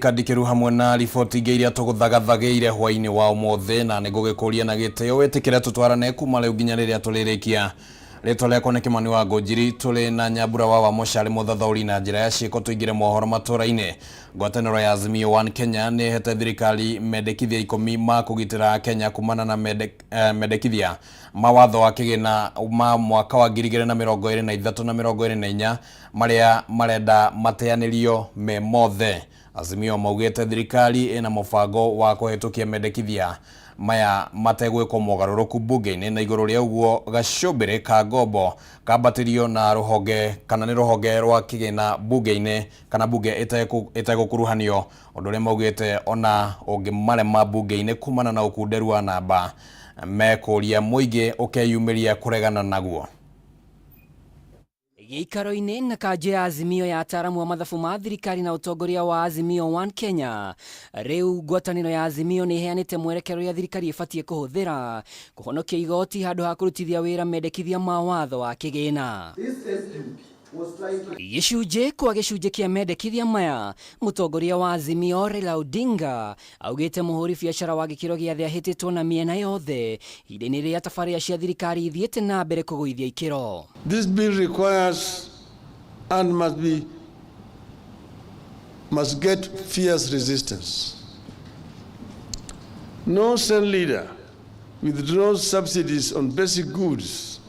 Kandikĩru hamwe na riboti ingĩ iria tũgũthagathagĩire hwaĩ-inĩ wa ũmũthĩ, na nĩngũgĩkũria na gĩtĩo wĩtĩkĩre tũtwarane kuma rĩu nginya rĩrĩa tũrĩrĩkia. Rĩtwa rĩakwa nĩ Kĩmani wa Ngũnjiri, tũrĩ na Nyambura wa Wamũca arĩ mũthathaũri na njĩra ya ciĩko. Tũingĩre mohoro matũra-inĩ. Ngwatanĩro ya Azimio One Kenya nĩ ĩhete thirikari mendekithia 10 ma kũgitĩra Akenya kumana na mendekithia ma watho wa kĩgĩna ma mwaka wa 2023 na 24 marĩa marenda mateanĩrio me mothe. Azimio maugĩte thirikari ĩna mũbango wa kũhĩtũkia mendekithia maya mategwĩkwo mogarũrũku mbunge-inĩ, na igũrũ rĩa ũguo gacũmbĩrĩ ka ngombo kambatĩrio na rũhonge kana nĩ rũhonge rwa kĩgĩna mbunge-inĩ kana mbunge ĩtegũkuruhanio, ũndũ ũrĩa maugĩte ona ũngĩmarema mbunge-inĩ kumana na ũkunderu wa namba, mekũria mũingĩ ũkeyumĩria kũregana naguo. Gĩikaro-inĩ na kanjũ ya Azimio ya ataaramu a mathabu ma thirikari na ũtongoria wa Azimio One Kenya, rĩu ngwatanĩro ya Azimio nĩ ĩheanĩte mwerekero ũrĩa thirikari ĩbatiĩ kũhũthĩra kũhonokia igoti handũ ha kũrutithia wĩra mendekithia ma watho wa kĩgĩna. Gĩcunjĩ kwa gĩcunjĩ kĩa mendekithia maya, mũtongoria wa Azimio Raila Odinga augĩte mũhũri biacara wa gĩkĩro gĩa thĩ ahĩtĩtwo na mĩena yothe ihinda-inĩ rĩrĩa tabarĩra cia thirikari ithiĩte na mbere kũgũithia ikĩro. This bill requires and must get fierce resistance. No sane leader withdraws subsidies on basic goods,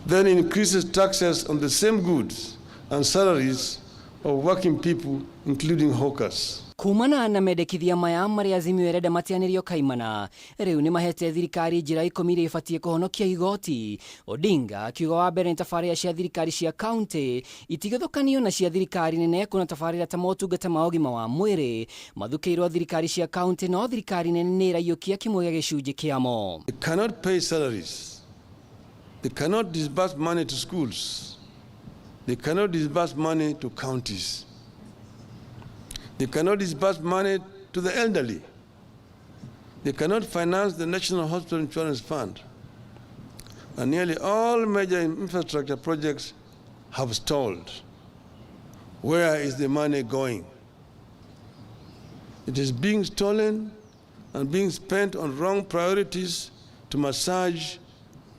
then increases taxes on the same goods and salaries of working people, including hawkers. Kumana na mendekithia maya marĩa Azimio ĩrenda mateanĩrio kaimana, rĩu nĩ mahete thirikari njĩra 10 iria ibatiĩ kũhonokia igoti. Odinga akiuga wa mbere nĩ tabarĩra cia thirikari cia kaunti itigĩthũkanio na cia thirikari nene, kuna tabarĩra ta motungata ma ũgima wa mwĩrĩ mathukĩirwo thirikari cia kaunti, no thirikari nene nĩ ĩraiyũkia kĩmwe gĩa gĩcunjĩ kĩamo. They cannot pay salaries. They cannot disburse money to schools. They cannot disburse money to counties. They cannot disburse money to the elderly. They cannot finance the National Hospital Insurance Fund. And nearly all major infrastructure projects have stalled. Where is the money going? It is being stolen and being spent on wrong priorities to massage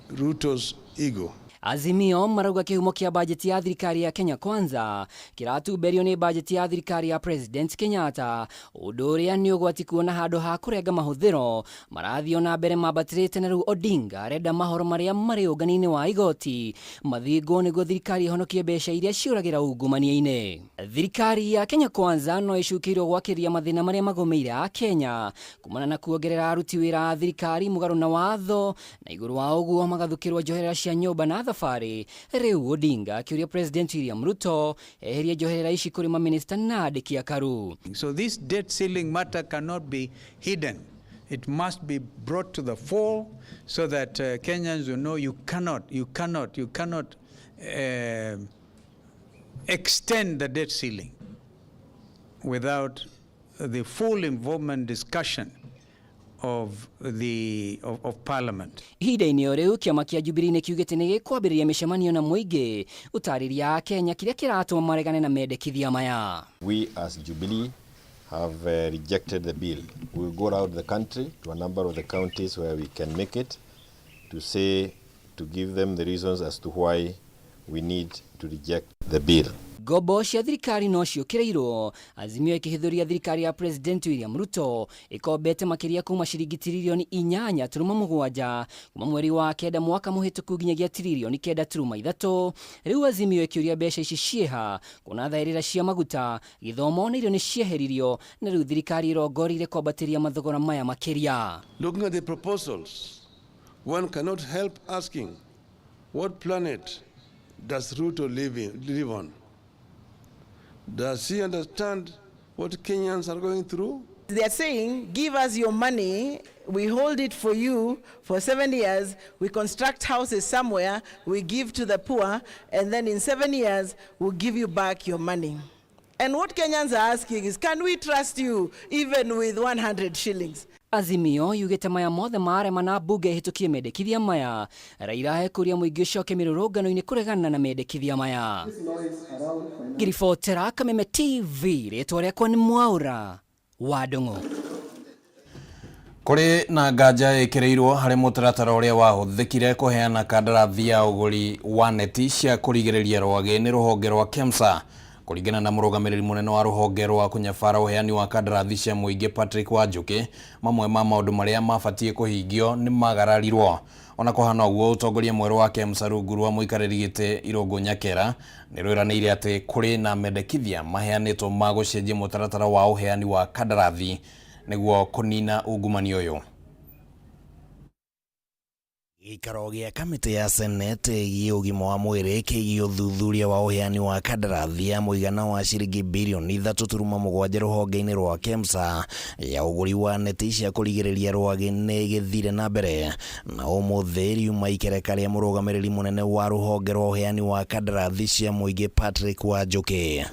Ruto's ego. Azimio marauga kĩhumo kĩa bajeti ya thirikari ya Kenya Kwanza kĩratumberio nĩ bajeti ya thirikari ya President Kenyatta, ũndũ ũrĩa nĩ ũgwati kuona handũ ha kũrenga mahũthĩro marathiĩ na mbere mambatĩrĩte, na rĩu Odinga arenda mahoro marĩa marĩ ũngania-inĩ wa igoti mathingwo nĩguo thirikari ĩhonokie mbeca iria ciũragĩra ungumania-inĩ. Thirikari ya Kenya Kwanza no ĩcukĩirwo gwakĩria mathĩna marĩa magũmĩire a Kenya kumana na kuongerera aruti wĩra a thirikari mũgarũ na watho, na igũrũ wa ũguo magathukĩrwo njoherera cia nyũmba na thabarĩ. Rĩu Odinga akĩũria President William Ruto eherie njoherera ici kũrĩ maminista na andĩki akaru. So this debt ceiling matter cannot be hidden. It must be brought to the fore so that Kenyans will know you cannot, you cannot, you cannot extend the debt ceiling without the full involvement, discussion of Parliament. Ihinda-inĩ o rĩu, kĩama kĩa Jubilee nĩ kiugĩte nĩ gĩkwambĩrĩria mĩcemanio na mũingĩ ũtarĩria Akenya kĩrĩa kĩratũma maregane na mendekithia maya. We as Jubilee have rejected the bill. We will go around the country to a number of the counties where we can make it to say, to give them the reasons as to why we need to reject the bill. Ngombo cia thirikari no ciũkĩrĩirwo, Azimio ĩkĩhithũria thirikari ya President William Ruto ĩkombete makĩria kuma ciringi tiririoni 8.7 kuma mweri wa kenda mwaka mũhĩtũku nginyagia tiririoni 9.3. Rĩu Azimio ĩkĩũria mbeca ici ciĩha, kuona thaĩrĩra cia maguta, gĩthomo na irio nĩ cieheririo, na rĩu thirikari ĩrongoreirie kwambatĩria mathogora maya makĩria. Looking at the proposals, one cannot help asking, what planet does Ruto live on? Does he understand what Kenyans are going through? They are saying, "Give us your money, we hold it for you for 7 years, we construct houses somewhere, we give to the poor, and then in 7 years, we'll give you back your money." And what Kenyans are asking is, can we trust you even with 100 shillings? Azimio yugĩte maya mothe marema na mbunge ĩhĩtũkie mendekithia maya. Raila ekũria mũingĩ ũcoke mĩrũrũngano-inĩ kũregana na mendekithia maya. Ngiribotera Kameme TV, rĩtwa rĩakwa nĩ Mwaũra wa Ndung'u. Kũrĩ na nganja ĩkĩrĩirwo harĩ mũtaratara ũrĩa wahũthĩkire kũheana kandarathi ya ũgũri wa neti cia kũrigĩrĩria rwagĩ nĩ rũhonge rwa KEMSA. Kũringana na mũrũgamĩrĩri mũnene wa rũhonge rwa kũnyabara ũheani wa kandarathi cia mũingĩ Patrick Wanjũkĩ, mamwe ma maũndũ marĩa mabatiĩ kũhingio nĩ magararirwo. Ona kũhana ũguo, ũtongoria mwerũ wa KEMSA rungu rwa mũikarĩri gĩtĩ Irũngũ Nyakera nĩ rwĩranĩire atĩ kũrĩ na mendekithia maheanĩtwo ma gũcenjia mũtaratara wa ũheani wa kandarathi nĩguo kũnina ungumania ũyũ. Gĩikaro gĩa kamĩtĩ ya Senate ĩgiĩ ũgima wa mwĩrĩ kĩgiĩ ũthuthuria wa ũheani wa kandarathi ya mũigana wa ciringi birioni 3.7 rũhonge-inĩ rwa KEMSA ya ũgũri wa neti cia kũrigĩrĩria rwagĩ nĩ gĩthire na mbere na ũmũthĩ riuma ikereka rĩa mũrũgamĩrĩri mũnene wa rũhonge rwa ũheani wa kandarathi cia mũingĩ Patrick Wanjũkĩ.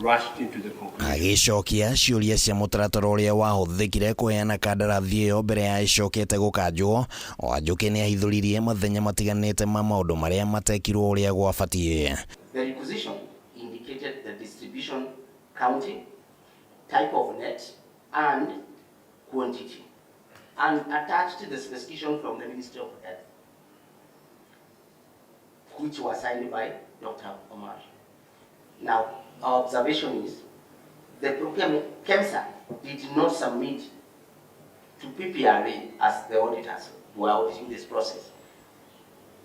Agĩcokia ciũria cia mũtaratara ũrĩa wahũthĩkire kũheana kandarathi ĩyo mbere ya ĩcokete gũkanjwo, Wanjũkĩ nĩ ahithũririe mathenya matiganĩte ma maũndũ marĩa matekirwo ũrĩa gwabatiĩ. The requisition indicated the distribution county, type of net, and quantity, and attached the specification from the Ministry of Health, which was signed by Dr. Omar. Now, our observation is the procurement KEMSA did not submit to PPRA, as the auditors who are auditing this process,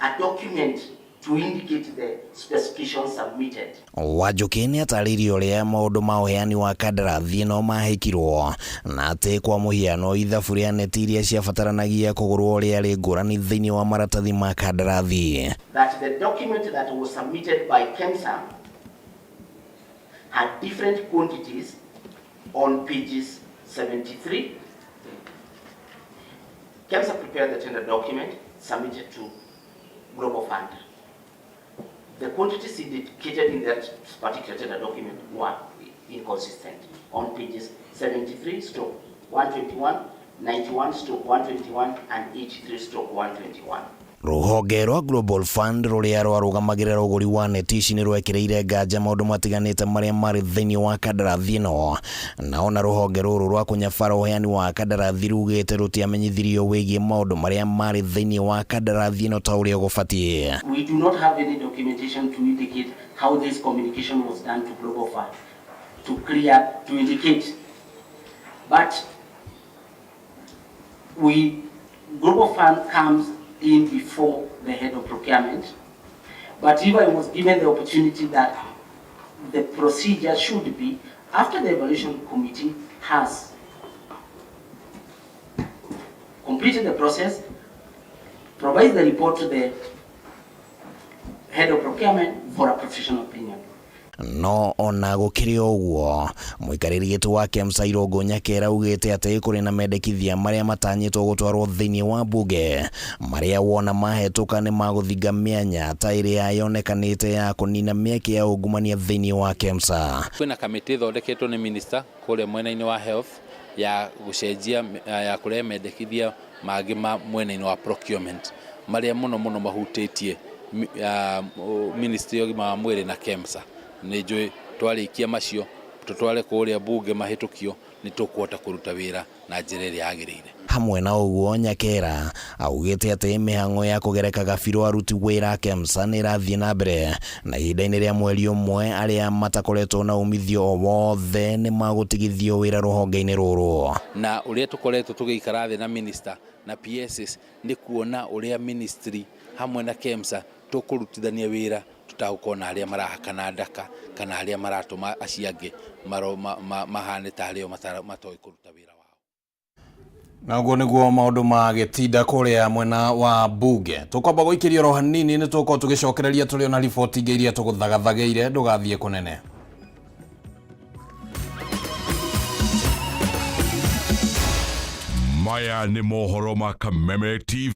a document to indicate the specifications submitted. Wanjũkĩ nĩ atarĩirie ũrĩa maũndũ ma ũheani wa kandarathi ĩno mahĩkirwo na atĩ kwa mũhiano ithabu rĩa neti iria ciabataranagia kũgũrwo rĩarĩ ngũrani thĩinĩ wa maratathi ma kandarathi. That the document that was submitted by KEMSA had different quantities on pages 73. KEMSA prepared the tender document submitted to Global Fund. The quantities indicated in that particular tender document were inconsistent on pages 73/121, 91/121, and 83/121. Rũhonge rwa Global Fund rũrĩa rwarũgamagĩrĩra ũgũri wa neti ici nĩ rwekĩrĩire nganja maũndũ matiganĩte marĩa marĩ thĩinĩ wa kandarathi ĩno, na ona rũhonge rũrũ rwa kũnyabara ũheani wa kandarathi rugĩte rũtiamenyithirio wĩgiĩ maũndũ marĩa marĩ thĩinĩ wa kandarathi ĩno ta ũrĩa gũbatiĩ. We do not have any documentation to indicate how this communication was done to Global Fund, to clear, to indicate. But Global Fund comes in before the head of procurement. But if I was given the opportunity that the procedure should be after the evaluation committee has completed the process, provides the report to the head of procurement for a professional opinion. No ona gũkĩrĩ ũguo, mũikarĩri gĩtĩ wa KEMSA Irũngũ Nyakera augĩte atĩ kũrĩ na mendekithia marĩa matanyĩtwo gũtwarwo thĩinĩ wa mbunge marĩa wona mahĩtũka nĩ magũthinga mĩanya ta ĩrĩa yonekanĩte ya kũnina mĩeke ya ungumania thĩinĩ wa KEMSA. Kwĩna kamĩtĩ ĩthondeketwo nĩ minister kũrĩa mwena-inĩ wa health ya gũcenjia ya kũrehe mendekithia mangĩ ma mwena-inĩ wa procurement marĩa mũno mũno mahutĩtie ministry ya ũgima wa mwĩrĩ na KEMSA. Nĩ njũĩ twarĩkia macio tũtware kũrĩa mbunge mahĩtũkio nĩ tũkũhota kũruta wĩra na njĩra ĩrĩa yagĩrĩire. Hamwe na ũguo, Nyakera augĩte atĩ mĩhang'o ya kũgereka gabirũ aruti wĩra KEMSA nĩ ĩrathiĩ na mbere na ihinda-inĩ rĩa mweri ũmwe arĩa matakoretwo na umithio o wothe nĩ magũtigithio wĩra rũhonge-inĩ rũrũ. Na ũrĩa tũkoretwo tũgĩikara thĩ na minister na PSs nĩ kuona ũrĩa ministry hamwe na KEMSA tũkũrutithania wĩra tũtagũkorwo na arĩa marahakana ndaka kana arĩa maratũma acio angĩ mahane ta arĩa matoĩ kũruta wĩra wao. Na ũguo nĩguo maũndũ magĩtinda kũrĩa mwena wa mbunge. Tũkwamba gũikĩria oro hanini nĩ tũgũkorwo tũgĩcokereria tũrĩ ona riboti ingĩ iria tũgũthagathagĩire, ndũgathiĩ kũnene. Maya nĩ mohoro ma Kameme TV.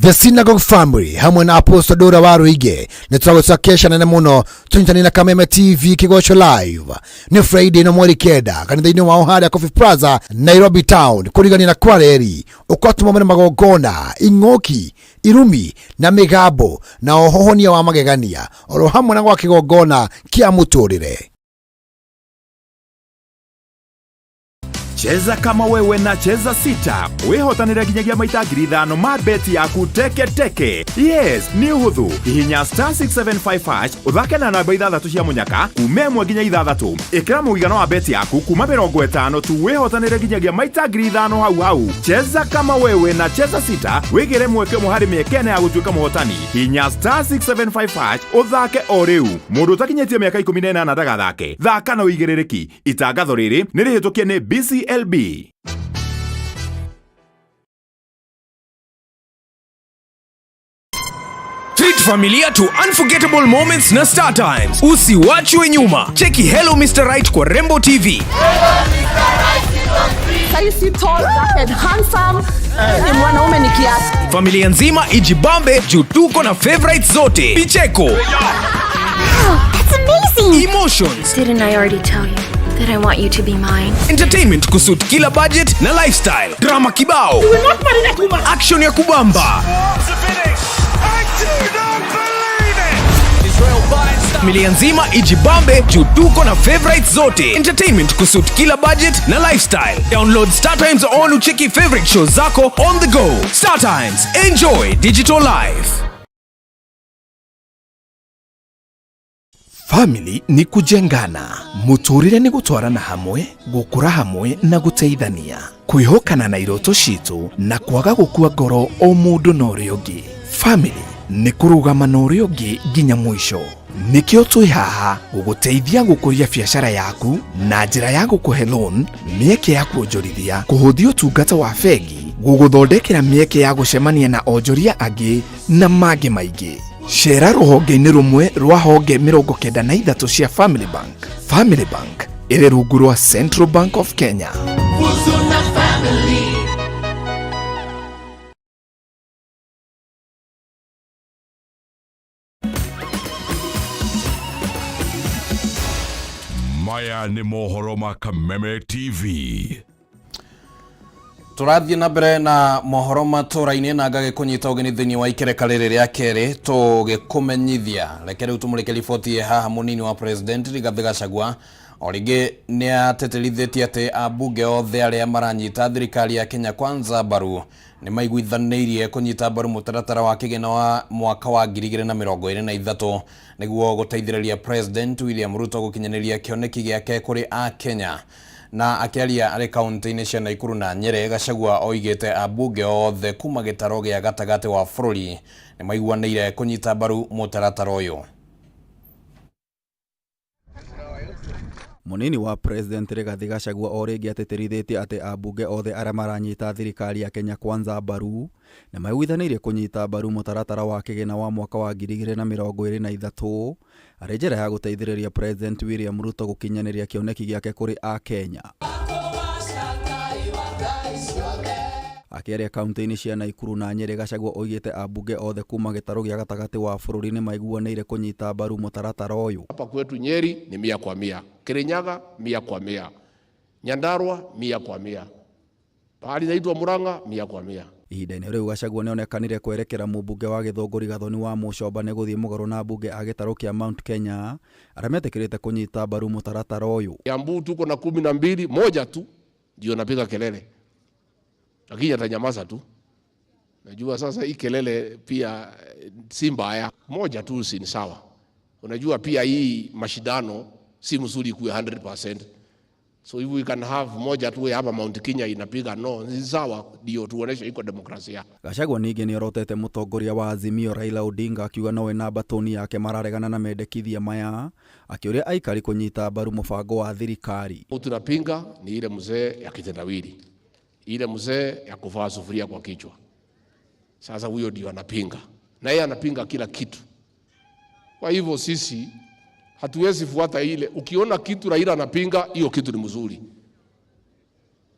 The Synagogue Family hamwe na Apostle Dora wa Ruige nĩ tũragũtwa kesha nene mũno tũnyitanĩre na Kameme TV Kĩgoco Live. Nĩ Friday no mweri 9 kanitha-inĩ wao harĩa Coffee Plaza Nairobi Town kũrigania na Kwareri ũkwatũma magongona ing'oki irumi na mĩgambo na ũhohonia wa magegania oro hamwe na gwa kĩgongona kĩa mũtũrĩre. Cheza kama wewe na Cheza Sita wihotanire nginyagia maita 5,000 ma beti yaku teke teke. Yes, ni uhuthu. Hihinya star 675 hash uthake na namba 6 cia munyaka kuma 1 nginya 6. Ikira muigana wa beti yaku kuma 50 tu wihotanire nginyagia maita 5,000 hau hau. Cheza kama wewe na Cheza Sita wigire mweke umwe hari mieke ĩna ya gutuika muhotani. Hihinya star 675 hash uthake o riu. Mundu utakinyitie miaka 18 ndagathake. Thaka na uigirĩrĩki. Itangatho rĩrĩ nĩ rĩhĩtũkie nĩ BCLB. Treat familia to unforgettable moments na Star Times. Usiwachwe nyuma. Cheki Hello Mr. Right kwa Rembo TV. Saisi tall, dark and handsome. Ni mwanaume ni kiasi. Familia nzima ijibambe juu tuko na favorites zote. Picheko. Wow, that's amazing. Emotions. Didn't I already tell you that I want you to be mine? Entertainment kusut kila budget na lifestyle. Drama kibao. You will not marry that woman. Action ya kubamba. Familia nzima ijibambe juu tuko na favorites zote. Entertainment kusut kila budget na lifestyle. Download Star Times on ucheki favorite shows zako on the go. Star Times, enjoy digital life. Family ni kujengana, muturire ni gutwarana hamwe, gukura hamwe na guteithania, kwihokana na iroto citu na kwaga gukua ngoro o mundu na uria ungi. Family ni kurugama na uria ungi nginya mwisho. Nikio twi haha guguteithia gukuria biacara yaku na njira ya gukuhe loan, mieke ya kuonjorithia, kuhuthia utungata wa bengi, guguthondekera mieke ya gucemania na onjoria angi na mangi maingi. Cera rũhonge-inĩ rũmwe rwa honge 93 cia Family Bank. Family Bank ĩrĩ rungu rwa Central Bank of Kenya. Maya nĩ mohoro ma Kameme TV. Tũrathiĩ na mbere na mohoro matũra-inĩ na ngagĩkũnyita ũgeni thĩinĩ wa ikereka rĩrĩ rĩa kerĩ tũgĩkũmenyithia. Reke rĩu tũmũrĩke riboti haha. Mũnini wa President Rigathĩ Gachagua o rĩngĩ nĩ ateterithĩtie atĩ ambunge othe arĩa maranyita thirikari ya Kenya Kwanza mbaru nĩ maiguithanĩirie kũnyita mbaru mũtaratara wa kĩgĩna wa mwaka wa 2023 nĩguo gũteithĩrĩria President William Ruto gũkinyanĩria kĩoneki gĩake kũrĩ a Kenya. Na akiaria arĩ kaunti-inĩ cia Nakuru na Nyeri, Gachagua oigĩte ambunge othe kuma gĩtaro gĩa gatagatĩ wa bũrũri nĩ maiguanĩire kũnyita mbaru mũtaratara ũyũ. Munini wa President Rigathi Gachagua o rĩngĩ atĩtĩrithĩtie atĩ ambunge othe arĩa maranyita thirikari ya Kenya Kwanza mbaru nĩ maiguithanĩirie kũnyita mbaru mũtaratara wa kĩgĩna wa mwaka wa 2023 arĩ njĩra ya gũteithĩrĩria President William Ruto gũkinyanĩria kĩoneki gĩake kũrĩ a Kenya. Akĩaria kaunti-inĩ cia Nakuru na Nyeri, Gachagua oigĩte ambunge othe kuma gĩtarũ gĩa gatagatĩ wa bũrũri nĩ maiguanĩire kũnyita mbaru mũtaratara ũyũ. Hapa kwetu Nyeri ni 100 kwa 100, Kirinyaga 100 kwa 100, Nyandarua 100 kwa 100, pahali naitwa Murang'a 100 kwa 100. Ihinda-inĩ rĩu Gachagua nĩonekanire kwerekera mũmbunge wa Gĩthũngũri Gathoni wa Mũcomba nĩ gũthiĩ mũgarũ na ambunge a gĩtarũ kĩa Mount Kenya arĩa metĩkĩrĩte kũnyita mbaru mũtaratara ũyũ. Kiambu tuko na 12, moja tu ndio napiga kelele, lakini atanyamaza tu. Najua sasa hii kelele pia si mbaya, moja tu si ni sawa. Unajua pia hii mashindano si mzuri kuwe 100%. So if we can have moja tu hapa Mount Kenya inapiga no, ni sawa, ndio tuoneshe iko demokrasia. Gachagua ningĩ nĩorotete mũtongoria wa Azimio Raila Odinga akiuga nowe na mbatũni yake mararegana na mendekithia maya, akĩũria aikari kũnyita mbaru mũbango wa thirikari. Tunapinga ni ile mzee ya kitendawili, ile mzee ya kuvaa sufuria kwa kichwa. Sasa huyo ndio anapinga, na yeye anapinga kila kitu. Kwa hivyo sisi hatuwezi fuata ile. Ukiona kitu Raila anapinga, hiyo kitu ni mzuri.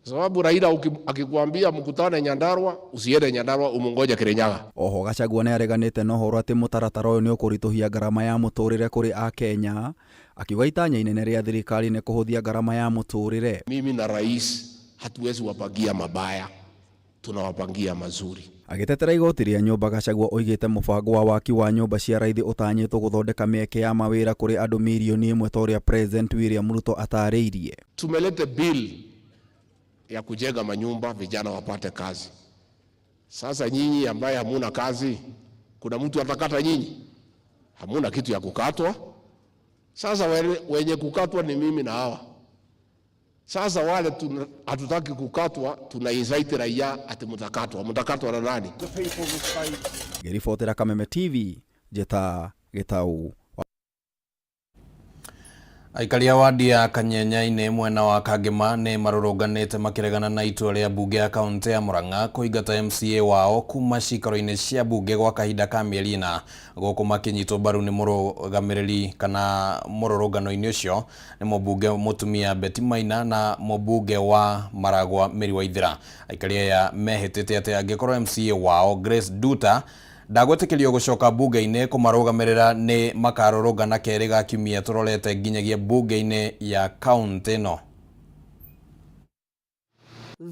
Sababu Raila akikuambia mkutane Nyandarua, usiende Nyandarua, umungoje Kirinyaga. Oho Gachagua nĩ areganĩte na ũhoro atĩ mũtaratara ũyũ nĩ ũkũritũhia ngarama ya mũtũrĩre kũrĩ akenya, akiuga itanya inene rĩa thirikari nĩ kũhũthia ngarama ya mũtũrĩre. Mimi na rais hatuwezi wapangia mabaya, tunawapangia mazuri. Agĩtetera igoti rĩa nyũmba Gachagua oigĩte mũbango wa waki wa nyũmba cia raithi ũtanyĩtwo gũthondeka mĩeke ya mawĩra kũrĩ andũ mirioni 1 ta ũrĩa President William Ruto atarĩirie. Tumelete bill ya kujenga manyumba, vijana wapate kazi. Sasa nyinyi ambaye hamuna kazi, kuna mtu atakata nyinyi? Hamuna kitu ya kukatwa. Sasa wenye kukatwa ni mimi na hawa. Sasa wale hatutaki kukatwa, tuna incite raia ati mtakatwa. Mtakatwa na nani? Ngĩribotera Kameme TV, Njĩta Gĩtau. Aikari a wadi ya Kanyenyainĩ mwena wa Kangema nĩ marũrũnganĩte makĩregana na itua rĩa mbunge ya kaunti ya Murang'a kũingata MCA wao kuma ciikaro-inĩ cia mbunge gwa kahinda ka mĩeri 4 gũkũ makĩnyitwo mbaru nĩ mũrũgamĩrĩri kana mũrũrũngano-inĩ ũcio nĩ mũmbunge mũtumia Betty Maina na mũmbunge wa Maragwa Mary Waithera. Aikari aya mehĩtĩte atĩ angĩkorwo MCA wao Grace Nduta ndagwĩtĩkĩrio gũcoka mbunge-inĩ kũmarũgamĩrĩra nĩ makarũrũngana kerĩ ga kiumia tũrorete nginyagia mbunge-inĩ ya kaunti ĩno.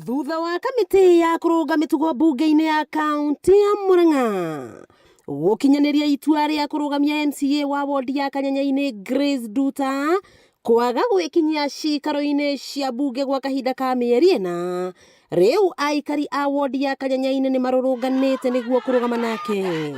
Thutha wa kamĩtĩ ya kũrũnga mĩtugo mbunge-inĩ ya kaunti ya Murang'a gũkinyanĩria itua rĩa kũrũgamia MCA wa wodi ya Kanyenyainĩ Grace Nduta kwaga gwĩkinyia ciikaro-inĩ cia mbunge gwa kahinda ka mĩeri 4, rĩu aikari a wodi ya Kanyenyainĩ nĩ marũrũnganĩte nĩguo kũrũgama nake.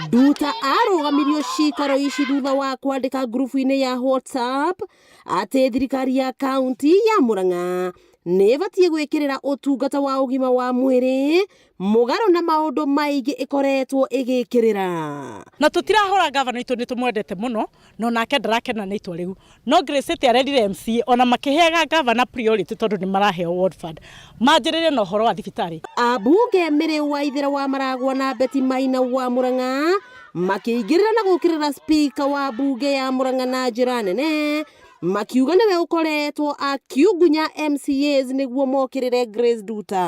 Nduta arũgamirio ciikaro ici thutha wa kwandĩka ngurubu-inĩ ya WhatsApp atĩ thirikari ya kaunti ya Murang'a nĩ ĩbatiĩ gwĩkĩrĩra ũtungata wa ũgima wa mwĩrĩ mũgarũ na maũndũ maingĩ ĩkoretwo ĩgĩkĩrĩra. Na tũtirahũra gavana witũ nĩ tũmwendete mũno, no nake ndarakena nĩ itua rĩu. No Grace ĩte arerire MCA ona makĩheaga gavana priority tondũ nĩ maraheo ward fund, manjĩrĩrie na ũhoro wa thibitarĩ. Ambunge Mary Waithera wa Maragwa na Betty Maina wa Murang'a makĩingĩrĩra na gũkĩrĩra speaker wa mbunge ya Murang'a na njĩra nene, makiuga nĩwe ũkoretwo akiungunya MCAs nĩguo mokĩrĩre Grace Nduta.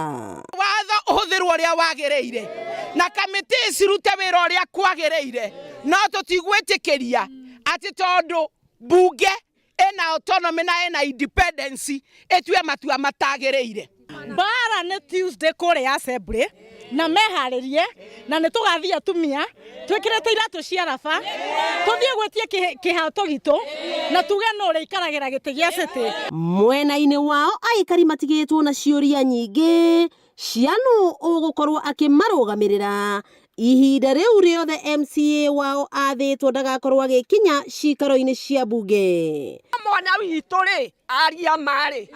Watho ũhũthĩrwo ũrĩa wagĩrĩire na kamĩtĩ cirute wĩra ũrĩa kwagĩrĩire, no tũtigwĩtĩkĩria atĩ tondũ mbunge ĩna autonomy na ĩna independence ĩtue matua matagĩrĩire. Mbara nĩ Tuesday kũrĩa assembly na meharĩrie na nĩ tũgathiĩ atumia twĩkĩrĩte iratũ cia raba tũthiĩ gwĩtia kĩhato gitũ na tuge no ũrĩa ikaragĩra gĩtĩ gĩa city. Mwena-inĩ wao aikari matigĩtwo na ciũria nyingĩ cia nũ ũgũkorwo akĩmarũgamĩrĩra ihinda rĩu rĩothe MCA wao athĩtwo ndagakorwo agĩkinya ciikaro-inĩ cia mbunge. Mwana witũ rĩ aria marĩ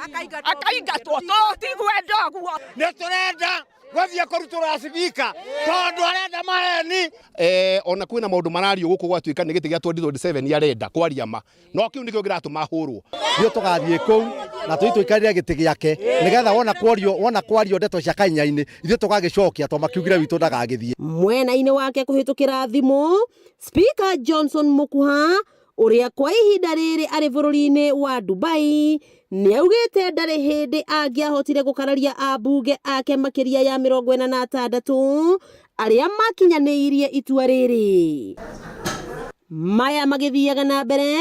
akaingatwo tũtigwenda ũguo. Nĩ tũrenda gũthiĩ kũrutũra cibika tondũ arenda maheni. Ona kwĩna maũndũ marario gũkũ gwatuĩka nĩ gĩtĩ gĩa 2027 arenda kwaria ma, no kĩu nĩkĩo kĩratũma ahũrwo. Ithuĩ tũgathiĩ kũu na tũthiĩ tũikarĩre gĩtĩ gĩake nĩgetha wona kwario ndeto cia Kanyenyainĩ ithuĩ tũgagĩcokia tondũ makiugire witũ ndagagĩthiĩ. Mwena-inĩ wake kũhĩtũkĩra thimũ, Speaker Johnson Mukuha ũrĩa kwa ihinda rĩrĩ arĩ bũrũri-inĩ wa Dubai nĩaugĩte ndarĩ hĩndĩ angĩahotire gũkararia ambunge ake makĩria ya 46 arĩa makinyanĩirie itua rĩrĩ. Maya magĩthiaga na mbere,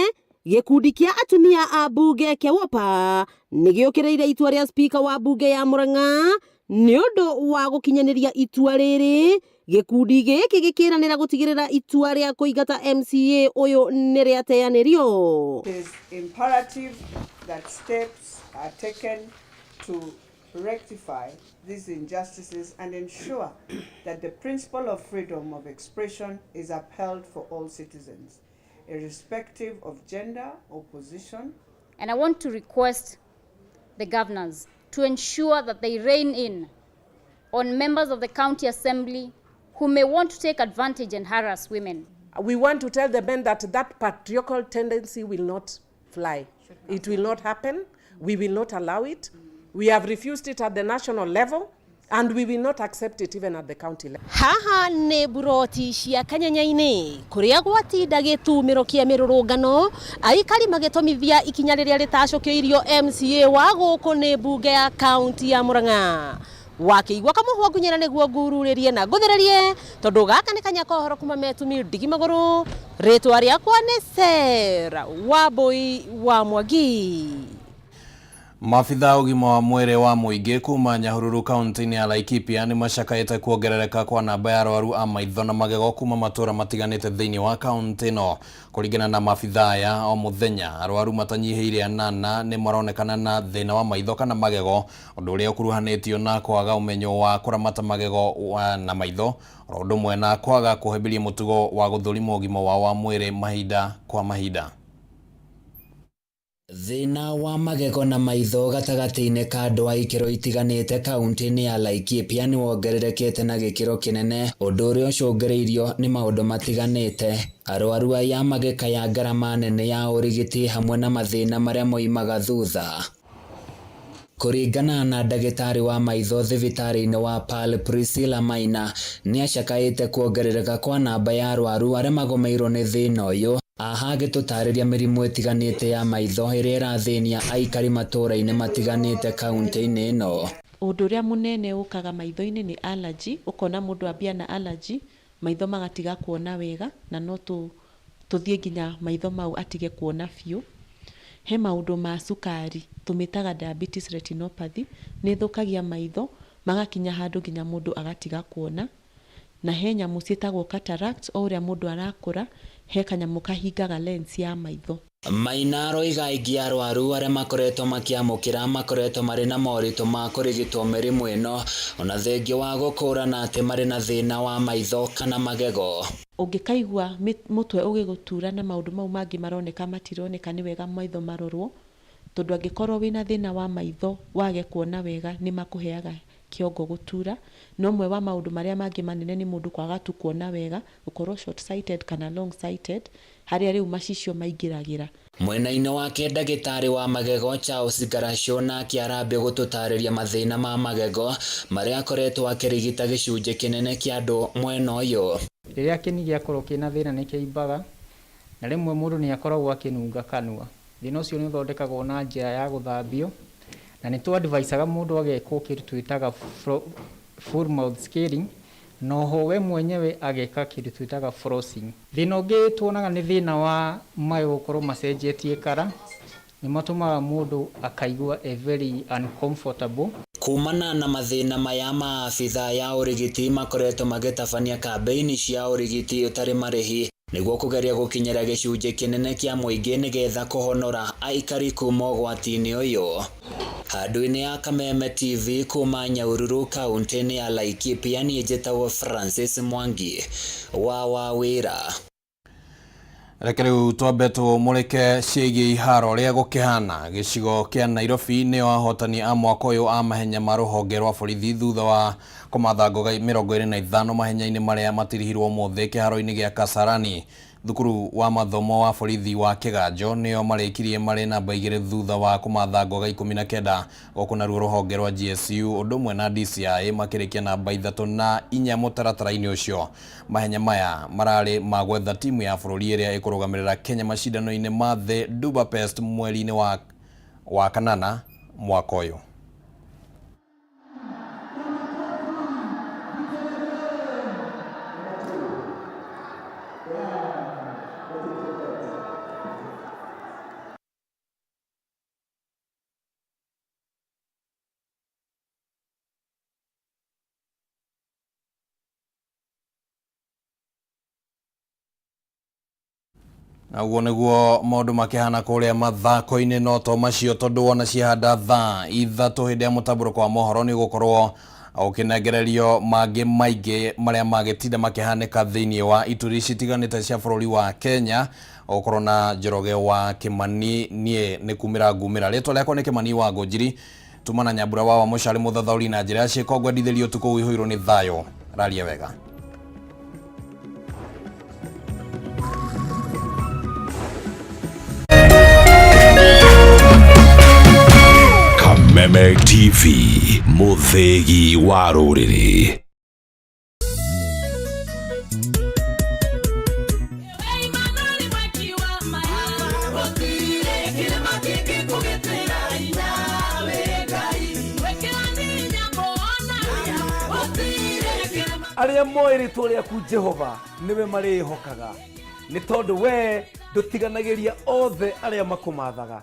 gĩkundi kĩa atumia a mbunge kĩa Wopa nĩgĩũkĩrĩire itua rĩa speaker wa mbunge ya Murang'a nĩ ũndũ wa gũkinyanĩria itua rĩrĩ. Gĩkundi gĩkĩ gĩkĩranĩra gũtigĩrĩra itua rĩa kũingata MCA ũyũ nĩ rĩateanĩrio. It is imperative that steps are taken to rectify these injustices and ensure that the principle of freedom of expression is upheld for all citizens, irrespective of gender or position. And I want to request the governors to ensure that they rein in on members of the county assembly who may want to take advantage and harass women. We want to tell the men that that patriarchal tendency will not fly. It will not happen. We will not allow it. We have refused it at the national level, And we will not accept it even at the county level. Haha nĩ mburoti cia Kanyanya-inĩ kũrĩa gwatinda gĩtumĩro kĩa mĩrũrũngano aikari magĩtũmithia ikinya rĩrĩa rĩtacũkĩirio MCA wa gũkũ nĩ mbunge ya kaunti ya Murang'a. Wakĩigua kamũhwa ngunyĩra nĩguo ngururĩrie na ngũthĩrĩrie tondũ gaka nĩ kanya kohoro kuma metumi ndigi magũrũ. Rĩtwa rĩakwa nĩ Sarah Wambui wa Mwangi. Maabitha ũgima wa mwĩrĩ wa mũingĩ kuma Nyahururu kaunti-inĩ ya Laikipia nĩ macakaĩte kuongerereka kwa namba ya arwaru a maitho na magego kuma matũra matiganĩte thĩinĩ wa kaunti ĩno. Kũringana na maabitha aya, o mũthenya arwaru matanyihĩire 8 nĩ maronekana na thĩna wa maitho kana magego, ũndũ ũrĩa ũkuruhanĩtio na kwaga ũmenyo wa kũramata magego na maitho, oro ũndũ ũmwe na kwaga kũhĩmbĩria mũtugo wa gũthũrimwo ũgima wao wa mwĩrĩ mahinda kwa mahinda. Thĩna wa magego na maitho gatagatĩ-inĩ ka andũ a ikĩro itiganĩte kaunti-inĩ ya Laikipia nĩ wongererekete na gĩkĩro kĩnene, ũndũ ũrĩa ũcũngĩrĩirio nĩ maũndũ matiganĩte. Arwaru aya magĩkaya ngarama nene ya ũrigiti hamwe na mathĩna marĩa moimaga thutha. Kũringana na ndagĩtarĩ wa maitho thibitarĩ-inĩ wa Pearl Priscilla Maina, nĩacakaĩte kuongerereka kwa namba ya arwaru arĩa magomeirwo nĩ thĩna ũyũ. Aha agĩtũtarĩria mĩrimũ ĩtiganĩte ya maitho ĩrĩa ĩrathĩnia aikari matũra-inĩ matiganĩte kaunti-inĩ ĩno. Ũndũ ũrĩa mũnene ũkaga maitho-inĩ nĩ allergy, ũkona mũndũ ambia na allergy, maitho magatiga kuona wega na no tũthiĩ nginya maitho mau atige kuona biũ. He maũndũ ma cukari, tũmĩtaga diabetes retinopathy, nĩ ĩthũkagia maitho, magakinya handũ nginya mũndũ agatiga kuona. Na he nyamũ ciĩtagwo cataract, o ũrĩa mũndũ arakũra, he kanyamũ kahingaga lens ya maitho. Maina aroiga aingĩ a arwaru arĩa makoretwo makĩamũkĩra makoretwo marĩ na moritũ ma kũrigitwo mĩrimũ ĩno, ona thengia wa gũkũrana atĩ marĩ na thĩna wa maitho kana magego. Ũngĩkaigua mũtwe ũgĩgũtura na maũndũ mau mangĩ maroneka matironeka, nĩ wega maitho marorwo, tondũ angĩkorwo wĩna thĩna wa maitho wage kuona wega nĩ makũheaga kĩongo gũtura. No ũmwe wa maũndũ marĩa mangĩ manene nĩ mũndũ kwaga tu kuona wega, gũkorwo short sighted kana long sighted, harĩa rĩu macicio maingĩragĩra. Mwena-inĩ wake ndagĩtarĩ wa magego Charles Ngaracũ nake arambia gũtũtarĩria mathĩna ma magego marĩa akoretwo akĩrigita gĩcunjĩ kĩnene kĩa andũ mwena ũyũ. Rĩrĩa kĩni gĩakorwo kĩna thĩna nĩ kĩimbaga, na rĩmwe mũndũ nĩ akoragwo akĩnunga kanua. Thĩna ũcio nĩ ũthondekagwo na njĩra ya gũthambio, na nĩ tũ-advisaga mũndũ agekwo kĩndũ twĩtaga full mouth scaling, na oho we mwenyewe ageka kĩndũ twĩtaga flossing. Thĩna ũngĩ tuonaga nĩ thĩna wa magego gũkorwo macenjetie kara, nĩ matũmaga mũndũ akaigua e very uncomfortable. Kumana na mathĩna maya, maabitha ya ũrigiti makoretwo magĩtabania kambĩini cia ũrigiti ũtarĩ marĩhi nĩguo kũgeria gũkinyĩra gĩcunjĩ kĩnene kĩa mũingĩ nĩgetha kũhonora aikari kuma ũgwati-inĩ ũyũ. Handũ-inĩ ya Kameme TV kuma Nyahururu kaunti-inĩ ya Laikipia, niĩ njĩtagwo Francis Mwangi wa Wawĩra. Reke rĩu twambe tũmũrĩke ciĩgiĩ iharo rĩa gũkĩhana gĩcigo kĩa Nairobi nĩo ahotani a mwaka ũyũ a mahenya ma rũhonge rwa borithi thutha wa kũmatha ngoga 25 mahenya-inĩ marĩa matirihirwo ũmũthĩ kĩharo-inĩ gĩa Kasarani. Thukuru wa mathomo wa borithi wa Kĩganjo nĩo marĩkirie marĩ namba 2 thutha wa kũmatha ngoga 19 gũkũ naruo rũhonge rwa GSU ũndũ ũmwe na DCI makĩrĩkia namba 3 na 4 mũtaratara-inĩ ũcio. Mahenya maya mararĩ ma gwetha timu ya bũrũri ĩrĩa ĩkũrũgamĩrĩra Kenya macindano-inĩ ma thĩ Budapest mweri-inĩ wa kanana mwaka ũyũ. Na ũguo nĩguo maũndũ makĩhana kũrĩa mathako-inĩ, no to macio tondũ wona ciahanda thaa 3 hĩndĩ ya mũtambũrũko wa mohoro nĩ ũgũkorwo ũkĩnengererio mangĩ maingĩ marĩa magĩtinda makĩhanĩka thĩinĩ wa ituri citiganĩte cia bũrũri wa Kenya. Ũgũkorwo na Njoroge wa Kĩmani, niĩ nĩ kumĩra ngumĩra. Rĩtwa rĩakwa nĩ Kĩmani wa Ngũnjiri. Tuma na Nyambura wa Mũcari mũthathaũri na njĩra ya ciĩko ngwendithĩrie ũtukũ ũihũirwo nĩ thayũ. Raria wega. Dynamic TV, mũthĩgi wa rũrĩrĩ. Arĩa moĩ rĩtwa rĩaku Jehova nĩwe marĩĩhokaga, nĩ tondũ wee ndũtiganagĩria othe arĩa makũmathaga.